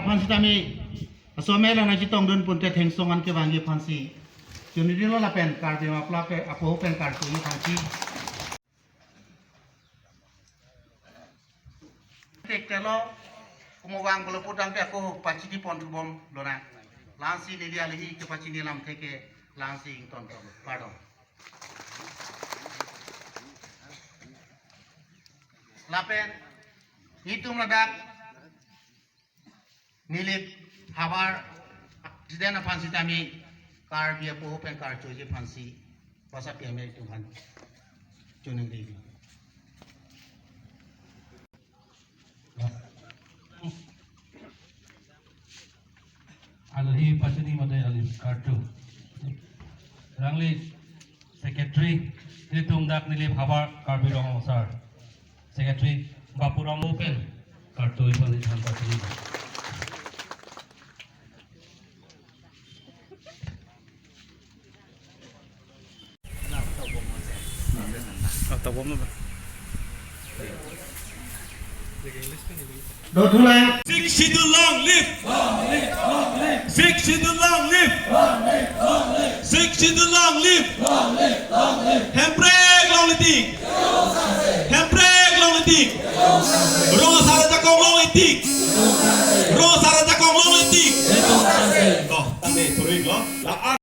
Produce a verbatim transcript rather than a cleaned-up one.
Aphan sitame asomel ana chetongdun pute thengsong an kevangji aphansi choningri lo lapen Karbi Mapla pen apo pen kartoji aphansi. Tek telo kumuvang bolo putang pe ako pachini pon thubom lonang. Lasi neli alihi kepachini lamthe ke lasi ington ton. Pardon. Lapen itum ladak Nilip havar jiden aphan sitame Karbi apo pen kartoji aphansi basa P M A itum aphan choningri. Alihi pachini mate alihi kartu. Rangli secretary, nelitum dak Nilip havar Karbi Rong Asar. Secretary Bapuram open kartu ipon ipon pachini. Dothulang. Sixth Schedule long live! Sixth Schedule long live! Sixth Schedule long live! Hemprek longle tik! Hemprek longle tik! Rong Asar ajakong longle tik! Rong Asar ajakong longle tik! Oh, tangte surik lo. La